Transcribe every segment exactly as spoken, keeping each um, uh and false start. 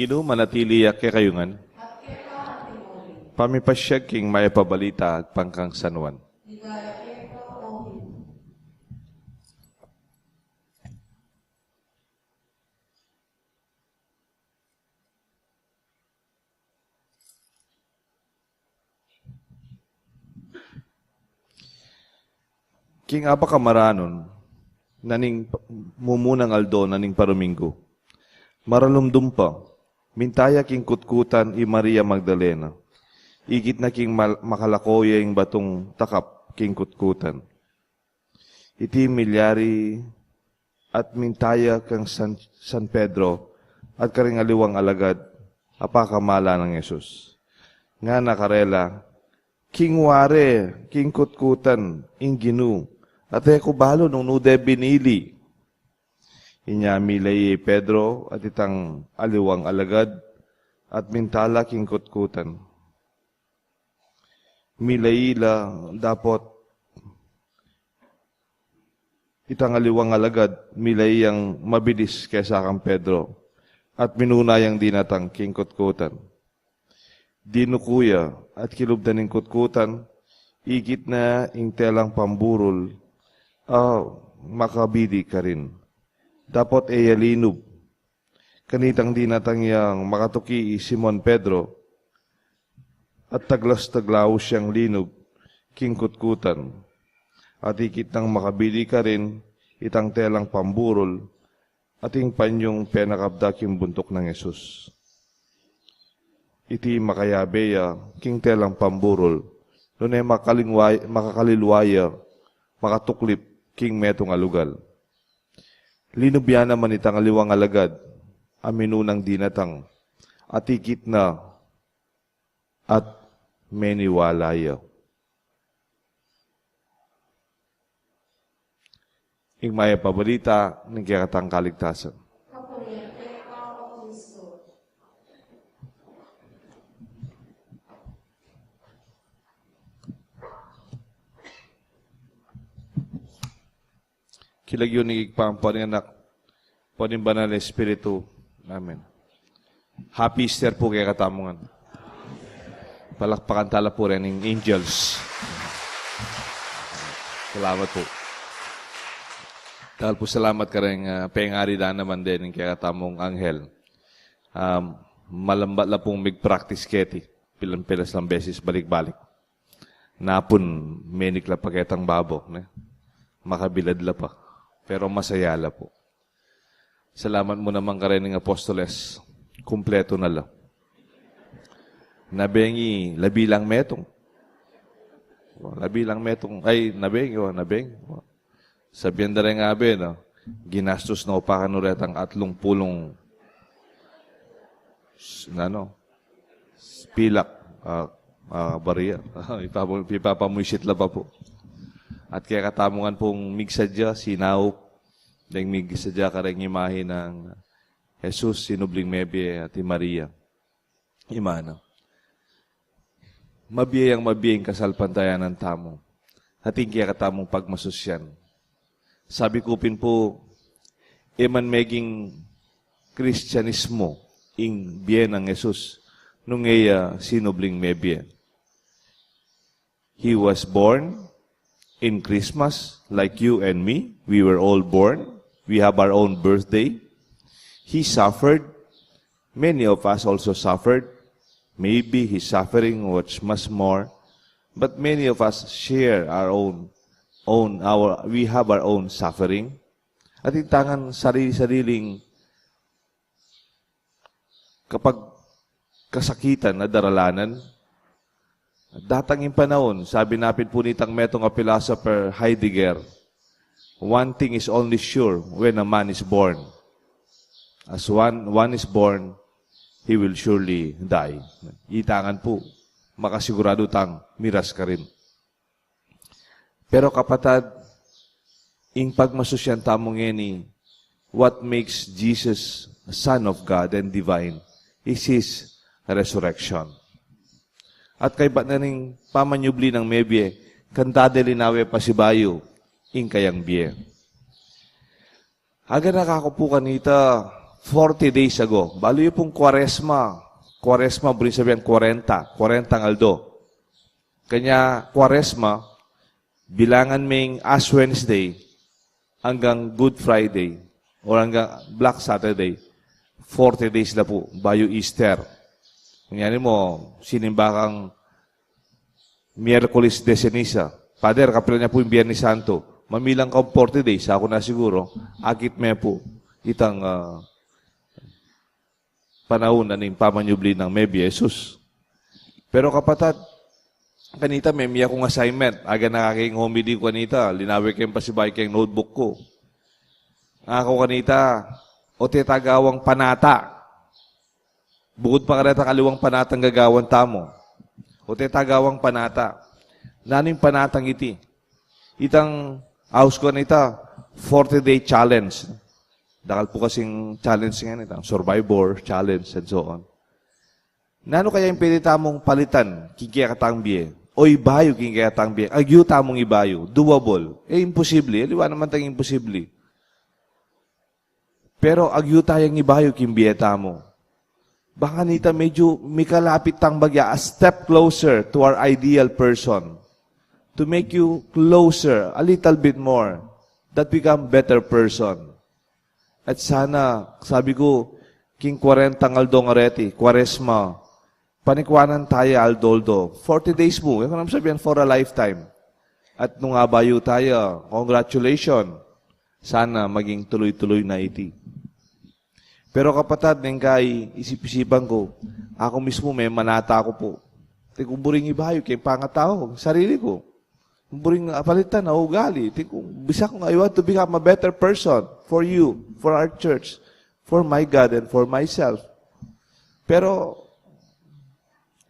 Ing Ginu manatili ya kekayu ngan. Pamipasyag king Mayap a Balita agpang kang San Juan. King apakamaranan na ning p-, mumunang aldo na ning paruminggu, maralumdum pa, minta ya king kutkutan i Maria Magdalena, ikit na king mal-, makalako ya ing batung takap king kutkutan. Iti milyari at minta ya kang San, San Pedro at karing aliwang alagad a pakamala nang Jesus. Ngana karela, "King ware king kutkutan ing Ginu, at e ku balu nung nu de binili." Inya milai i Pedro at itang aliwang alagad at minta la king kutkutan. Milai la dapot itang aliwang alagad, milai yang mabilis kesa kang Pedro, at minuna yang dinatang king kutkutan. Dinuku ya at kilub da ning kutkutan, ikit na ing telang pamburul, a makabili karin. Dapot e ya linub. Kanitang dinatang yang makatuki i Simon Pedro, at taglas-taglaus yang linub king kutkutan, at ikit nang makabili karin itang telang pamburul, at ing panyung penakap da king buntuk nang Jesus. Iti makayabe ya king telang pamburul, nune makalingwa-, makakalilwa ya makatuklip king metung a lugal. Linub ya naman itang aliwang alagad a minunang dinatang, at ikit na at meniwala ya. Ing Mayap a Balita ning kekatang kaligtasan. King lagyu ning Ibpa, ampo ning Anak, ampo ning Banal a Espiritu. Amen. Happy Easter pu kekatamu ngan. Palakpakan tala pu ring angels. Salamat pu. Dapal pu salamat kareng, ah, pengari da naman de ning kekatamung anghel. Um, malambat la pung mig-practice keti. Pilan-pilan lang beses balik-balik. Napun menik la pa ketang babo, ne? Makabilad la pa. Pero masaya la pu. Salamat mu naman karening apostoles. Kumpletu na la. Nabengi, labi lang metung. Labi lang metung. Ay, nabengi, o, nabengi. Sabian da ring abe, no? Ginastus na pa kanu retang atlung pulung s-, ano, s-, pilak, ah, ah, baria. Ipapa-, ipapamuisit la pa pu. At kekatamu ngan pung migsadya, sinaup, deng migsadya kareng imahe nang Jesus, sinubling mebie, at i Maria. Imana. Mabie yang mabie ing kasalpantayanan tamu. At ing kekatamung pagmasusyan. Sabi ku pin pu, e man meging Kristianismo ing bie nang Jesus nung e ya sinubling mebie. He was born in Christmas, like you and me. We were all born. We have our own birthday. He suffered. Many of us also suffered. Maybe his suffering was much more. But many of us share our own, own, our, we have our own suffering. At ing atin ngan sarili-sariling kapagkasakitan a daralanan. Datang ing panaun, sabi na pin pu nitang metung a philosopher Heidegger, "One thing is only sure when a man is born. As one, one is born, he will surely die." Ita ngan pu, makasiguradu tang miras karin. Pero kapatad, ing pagmasusyan tamu ngeni, what makes Jesus Son of God and divine is his resurrection. At kaybat na ning pamanyubli nang mebie, kanita de linawe pasibayu ing kayang bie. Aganaka ku pu kanita, forty days ago. Balu yu pung Kuaresma. Kuaresma, buring sabian kwarenta. Kwarentang aldo. Kanya Kuaresma, bilangan ming Ash Wednesday anggang Good Friday or anggang Black Saturday, forty days la pu, bayu Easter. Kunyari mu, sinimba kang Miyerkules de Ceniza. Pader, kapilan ya pu ing Biernes Santo? Mamilang kang forty days, aku na siguru, akit me pu itang, ah, panaun na ning pamanyubli nang mebie Jesus. Pero kapatad, kanita, memie kung assignment. Aga na kaking homily ku kanita, linawe keng pasibayu keng notebook ku. Aku kanita, o te tagawang panata. Bukut pa kareta kaliwang panatang gagawan tamu. O te tagawang panata. Nanu ing panatang iti? Itang aus ku kanita, forty-day challenge. Dakal pu kasing challenge ngeni, itang Survivor challenge and so on. Nanu kaya ing pwede tamung palitan king kekatang bie? O ibayu king kekatang bie? Agyu tamung ibayu, doable. E, imposible. Aliwa naman tang imposible. Pero agyu tayang ibayu king bie tamu. Bang kanita medyu mikalapit tang bagya, a step closer to our ideal person. To make you closer, a little bit more. That become better person. At sana, sabi ku, king kwarentang aldo ngan reti, Kuaresma, panikwanan taya aldo-aldo. Forty days mu, e ku namu sabian for a lifetime. At nung abayu taya, congratulations. Sana maging tuloy-tuloy na iti. Pero kapatad, neng kai isip-isipan ku, aku mismu memanata ku pu. Atin kung buring ibayu keng pangatau, sarili ku. Buring palitan a ugali. Atin kung, bisa kung I want to become a better person for you, for our church, for my God, and for myself. Pero,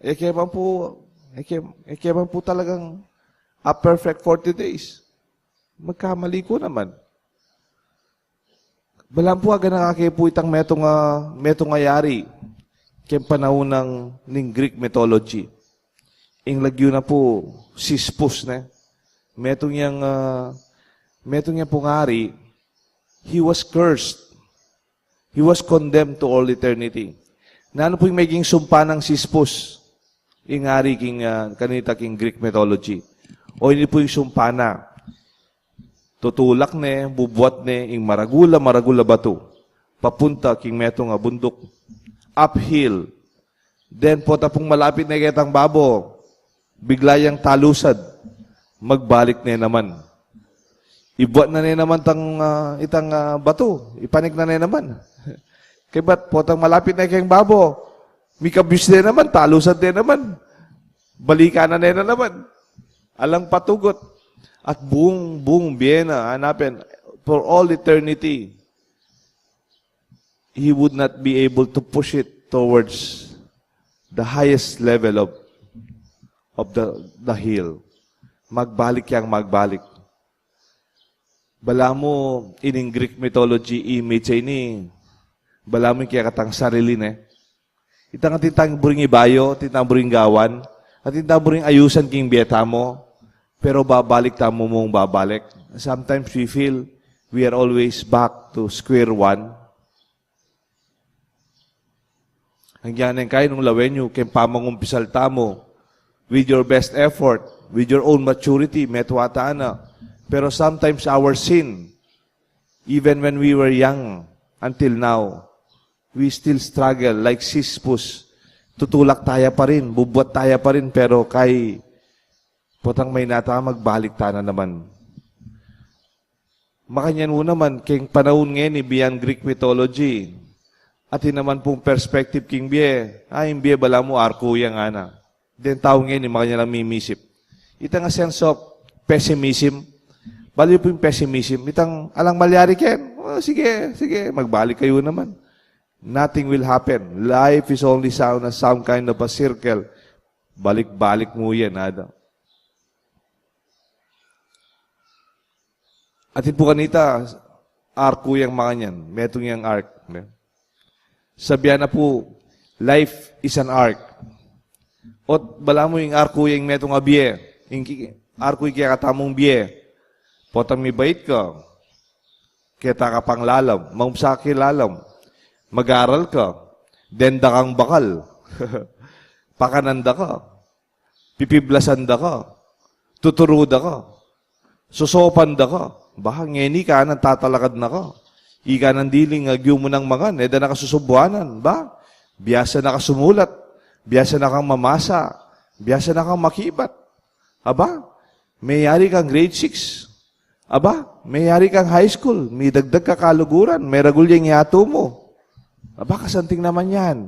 e ke man pu, e ke, e ke man pu talagang a perfect forty days. Magkamali ku naman. Balamu pu aganaka ke pu itang metung a, metung a yari keng panaun ning Greek mythology. Ing lagyu na pu Sisyphus, ne? Metung yang, ah, metung yang pung ari, he was cursed. He was condemned to all eternity. Nanu pu ing meging sumpa nang Sisyphus, ing ari king, ah, kanita king Greek mythology? O ini pu ing sumpa na. Tutulak ne, bubuat ne ing maragul a, maragul a batu papunta king metung a bunduk, uphill. Then, pota pung malapit ne ketang babo, bigla yang talusad, magbalik ne naman. Ibuat na ne naman tang, ah, itang, ah, batu, ipanik na ne naman. Kaybat, potang malapit ne keng babo, mikabyus ne naman, talusad ne naman. Balikan na ne naman. Alang patugut. At buung, buung bie na, hanapin, for all eternity, he would not be able to push it towards the highest level of, of the, the hill. Magbalik yang magbalik. Balamu ining Greek mythology image a ini, balamu ing kekatang sarili ne. Itang atin tang buring ibayu, atin tang buring gawan, atin tang buring ayusan king bie tamu, pero babalik tamu mung babalik. Sometimes we feel we are always back to square one. Anggian neng kai nung lawen yu keng pamangumpisal tamu, with your best effort, with your own maturity, metua ta na. Pero sometimes our sin, even when we were young, until now, we still struggle like Sisyphus. Tutulak taya pa rin, bubuat taya pa rin, pero kai, potang maynata, magbalik ta na naman. Makanyan mu naman, keng panaun ngeni, beyond Greek mythology, atin naman pung perspective king bie, a, ing bie balamu arku ya ngana. Deng tau ngeni, makanyan lang mimisip. Itang a sense of pessimism. Balu pu ing pessimism. Itang alang malyari ken, o, sige, sige, magbalik kayu naman. Nothing will happen. Life is only sound, a sound kind of a circle. Balik-balik mu yan, ada. Atin pu kanita, arku yang makanyan, metung yang arc, ne? Sabian na pu, life is an arc. Ot balamu ing arku yang metung a bie, ing ki-, arku ing kekatamung bie. Potang mibait ka, keta ka pang lalam, mangumpisan ka king lalam. Mag-aral ka. Denda kang bakal. Pakanan da ka. Pipiblasan da ka. Tuturu da ka. Sosopan da ka. Ba, ngeni ka nang tatalakad na ka. Ika nang diling agyu mu nang mangan, e da na ka susubuanan, ba? Biasa na ka sumulat. Biasa na kang mamasa. Biasa na kang makibat. Aba, meyari kang grade six. Aba, meyari kang high school. Midagdag ka kaluguran. Meragul yang yatu mu. Aba, kasanting naman yan.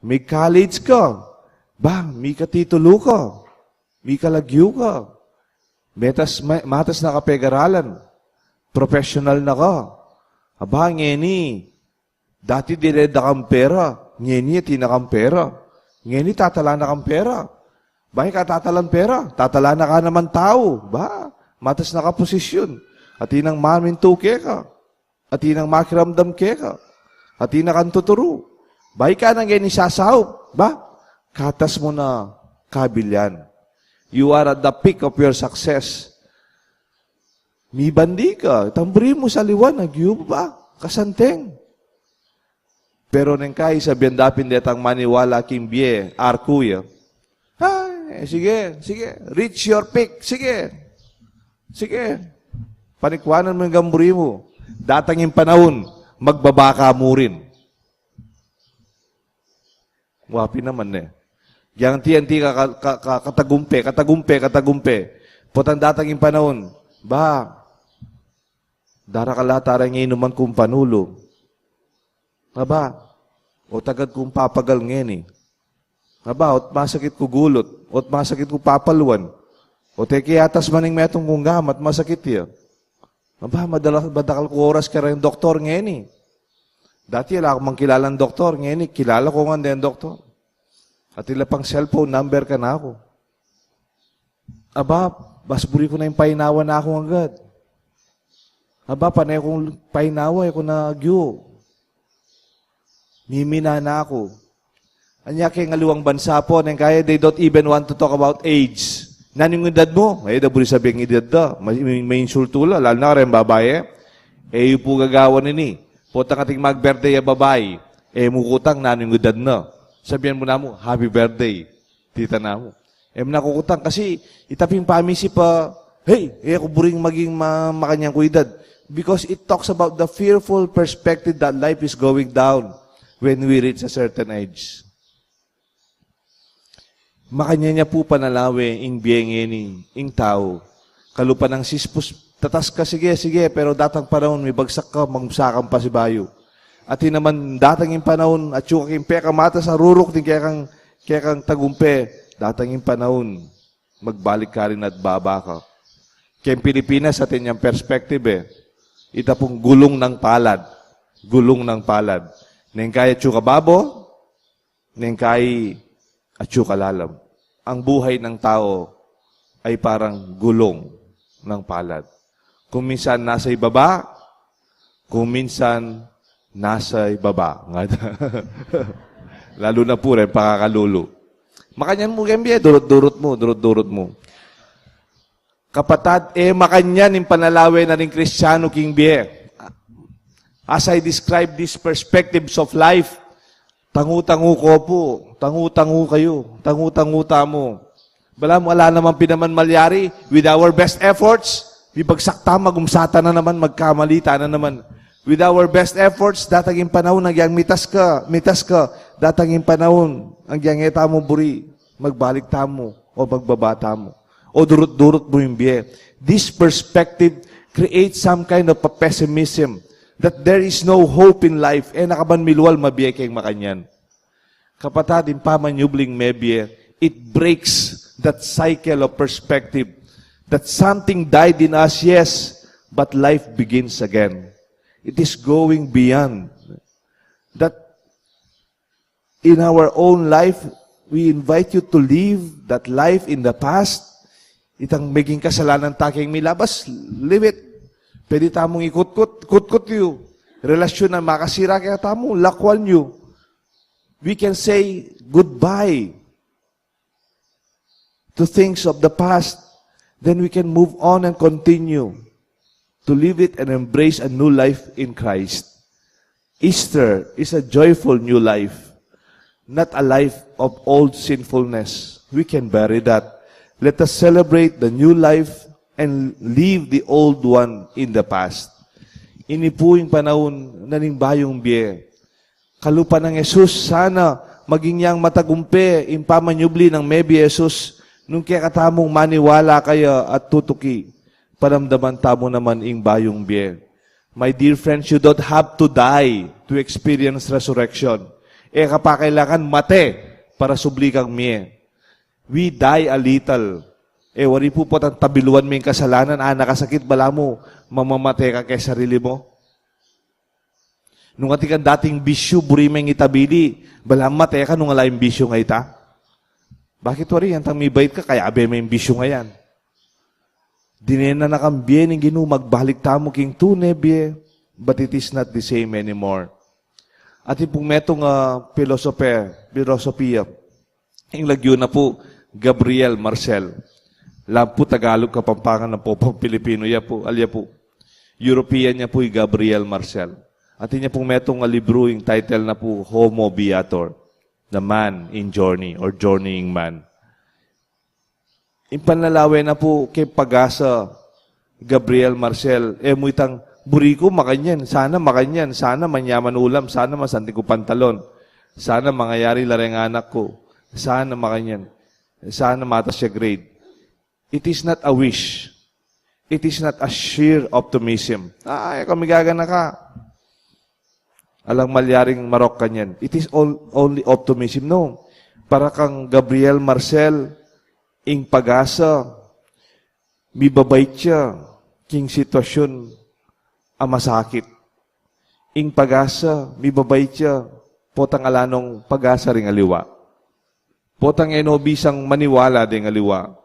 May college ka. Ba, may katitulu ka. May kalagyu ka. Metas, ma-, matas na ka pegaralan. Professional na ka. Aba, ngeni. Dati dine da kang pera. Ngeni, atin na kang pera. Ngeni, tatala na kang pera. Ba, ika tatalan pera. Tatala na ka naman tau. Ba, matas na ka posisyon. Atin nang mamintu keka. Atin nang makiramdam keka. Atin na kang tuturu. Ba, ika na ngeni sasaup. Ba, katas mu na kabilyan. You are at the peak of your success. Mibandi ka, itang buri mu saliwan, agyu ba, kasanting. Pero neng kai, sabian da pin detang maniwala king bie, arku ya. Ay, sige, sige, reach your peak, sige. Sige. Panikwanan mu ing buri mu. Datang ing panaun, magbaba ka mu rin. Wa pin naman ne. Yang anti-anti ka, ka, ka, ka, katagumpe, katagumpe, katagumpe. Potang datang ing panaun, ba, darakal la tara ing inuman kung panulu. Aba, o tagad kung papagal ngeni. Aba, ot masakit ku gulut, ot masakit ku papaluan. Ot e ke atas man ing metung kung gamat, masakit ya. Aba, madala-, madakal ku oras kareng doktor ngeni. Dati, ala ku mang kilalang doktor, ngeni, kilala ku ngan deng doktor. At ila pang cellphone number kanaku. Aba, bas buri ku na ing painawa naku agad. Aba, pane kung painawa, e ku na agyu. Mimina na aku. Anya keng aliwang bansa pu, neng kaya they don't even want to talk about age. Nanu ing edad mu? E da buri sabian ing edad da. May, may, mainsultu la, lalu na kareng babai. E yu pu gagawan ini. Potang ating mag-birthday a babai, e mu kutang nanu ing edad na. Sabian mu namu, "Happy birthday, tita" namu. E mu na kukutang kasi ita pin pamisip a, "Hey, e ku buring maging ma-, makanyan ku edad." Because it talks about the fearful perspective that life is going down when we reach a certain age. Makanyan ya pu panalawe ing bie ngeni, ing tau. Kalupa nang sispus, tatas ka, sige, sige, pero datang panaun, mibagsak ka, magmusa kang pasibayu. Atin naman, datang ing panaun, atyu ka king pekamatas a ruruk ning kekang, kekang tagumpe, datang ing panaun, magbalik ka rin at baba ka. Keng Pilipinas, atin yang perspective e. Ita pung gulung ng palad. Gulung ng palad. Neng kaya atyu ka babo, neng kai atyu ka lalam. Ang buhay ng tao ay parang gulong ng palad. Kung minsan nasa ibaba, kung minsan nasa ibaba. Lalu na pu reng pakakalulu. Makanyan mu keng bie, durut-durut mu, durut-durut mu. Kapatad, e makanyan ing panalawe na ning Kristiano king bie. As I describe these perspectives of life, tangu-tangu ko pu, tangu-tangu kayu, tangu-tangu tamu. Balamu ala naman pin naman malyari, with our best efforts, mibagsak tamu, magumsa ta na naman, magkamali ta na naman. With our best efforts, datang ing panaun, agyang mitas ka, mitas ka, datang ing panaun, agyang e tamu buri, magbalik tamu, o magbaba tamu. O durut-durut mu ing bie. This perspective creates some kind of a pessimism that there is no hope in life. E na ka man milual mabie keng makanyan. Kapatad, ing pamanyubling mebie, it breaks that cycle of perspective that something died in us, yes, but life begins again. It is going beyond that. In our own life, we invite you to leave that life in the past. Itang meging kasalanan ta keng milabas, leave it. Pwede tamung ikutkut, kutkut yu. Relasyon a makasira kekatamu, lakuan yu. We can say goodbye to things of the past, then we can move on and continue to live it and embrace a new life in Christ. Easter is a joyful new life, not a life of old sinfulness. We can bury that. Let us celebrate the new life and leave the old one in the past. Ini pu ing panaun na ning bayung bie. Kalupa nang Jesus, sana maging yang matagumpe ing pamanyubli nang mebie Jesus, nung kekatamung maniwala kaya at tutuki, paramdaman tamu naman ing bayung bie. My dear friends, you don't have to die to experience resurrection. E ka pa kailangan mate para subli kang mie. We die a little. E wari pu potang tabiluan me ing kasalanan, a nakasakit, balamu mamamate ka keng sarili mu. Nung atin kang dating bisyu, buri meng itabili, balamu mate ka nung ala ing bisyu a ita. Bakit wari? Antang mibait ka, kayabe me ing bisyu a yan. Dinena na kang bie ning Ginu, magbalik tamu king tune bie, but it is not the same anymore. Atin pung metung a pilosope, pilosopiya, ing lagyu na pu, Gabriel Marcel. Lapu Tagalog, Kapampangan, ampong Pilipino ya pu, ali ya pu. European ya pu i Gabriel Marcel. Atin ya pung metung a libru, ing title na pu Homo Viator, The Man in Journey or Journeying Man. Ing panlalawe na pu keng pag-asa, Gabriel Marcel, e mu itang, "Buri ku makanyan, sana makanyan, sana manyaman ulam, sana masanting ku pantalon, sana mangayari la reng anak ku, sana makanyan, sana matas ya grade." It is not a wish. It is not a sheer optimism. "Ay, kami gaganaka. Alang malyaring marok kanyan." It is all, only optimism. No. Para kang Gabriel Marcel, ing pag-asa, mibabait ya king sitwasyun a masakit. Ing pag-asa, mibabait ya potang ala nong pag-asa ring aliwa. Potang e no bisang maniwala deng aliwa.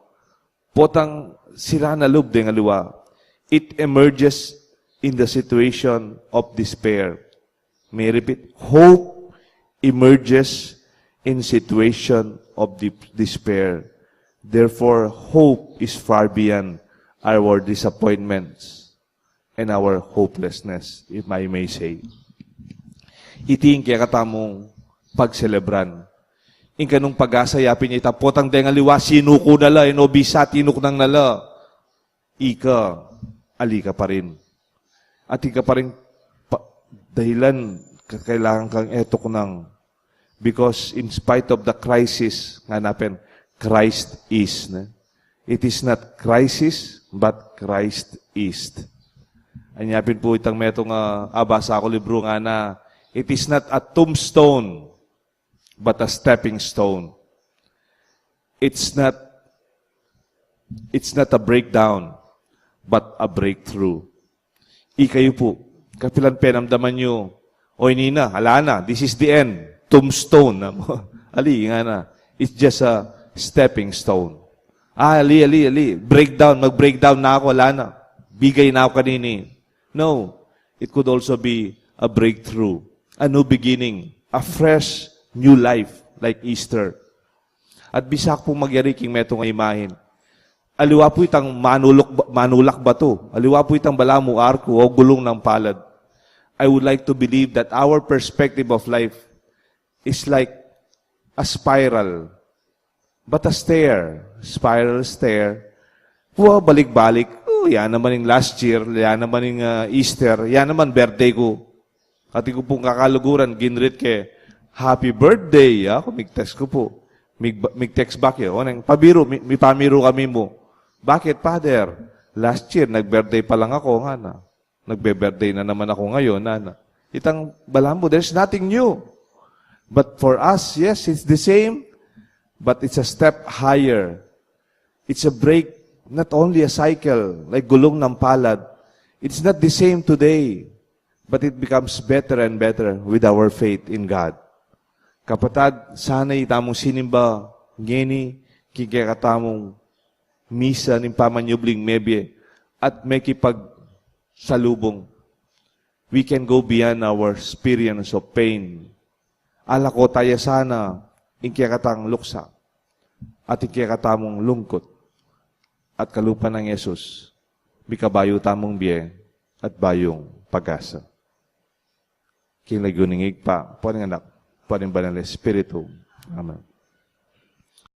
Potang sira na lub deng aliwa. It emerges in the situation of despair. May I repeat, hope emerges in situation of de-, despair. Therefore, hope is far beyond our disappointments and our hopelessness, if I may say. Iti ing kekatamung pagselebran. Ing kanung pag-asa, yapin ya ita, potang deng aliwa, sinuku na la, e no bisa, tinuknang na la. Ika, ali ka pa rin. At ika pa rin pa-, dahilan ka-, kailangan kang e tuknang. Because in spite of the crisis, ngana pin, Christ is, ne? It is not crisis, but Christ is. Anya pin pu itang metung a, a, basa ku libru, ngana, it is not a tombstone, but a stepping stone. It's not, it's not a breakdown, but a breakthrough. Ikayu pu, kapilan penamdaman yu, "O, ini na, ala na, this is the end, tombstone na." Ali, ngana, it's just a stepping stone. "Ah, ali, ali, ali, breakdown, mag-breakdown na aku, ala na. Bigay na aku kanini." No, it could also be a breakthrough, a new beginning, a fresh, new life, like Easter. At bisa ku pung magyari king metung a imahin. Aliwa pu itang manulak ba-, manulak batu. Aliwa pu itang balamu arku o gulung nang palad. I would like to believe that our perspective of life is like a spiral, but a stair, spiral stair. Pabalik-balik. "O, yan naman ing last year, yan naman ing, ah, Easter, yan naman birthday ku." Atin ku pung kakaluguran, gin-greet ke, "Happy birthday," ya. Aku, mig-text ku pu. Mig-, mig-text back ya. O, neng, pabiru, mi-, mipamiru kami mu. "Bakit, Father? Last year, nag-birthday pa lang ako," ngana. "Nagbe-birthday na naman ako ngayon," ngana. Itang balamu, there's nothing new. But for us, yes, it's the same, but it's a step higher. It's a break, not only a cycle, like gulung nang palad. It's not the same today, but it becomes better and better with our faith in God. Kapatad, sana itamung sinimba ngeni king kekatamung misa ning pamanyubling mebie at mekipagsalubung. We can go beyond our experience of pain. Alako taya sana ing kekatang luksa at ing kekatamung lungkut. At kalupa nang Jesus, mikabayu tamung bie at bayung pag-asa. King lagyu ning Ibpa, ampo ning Anak, ampo ning Banal Espiritu. Amen.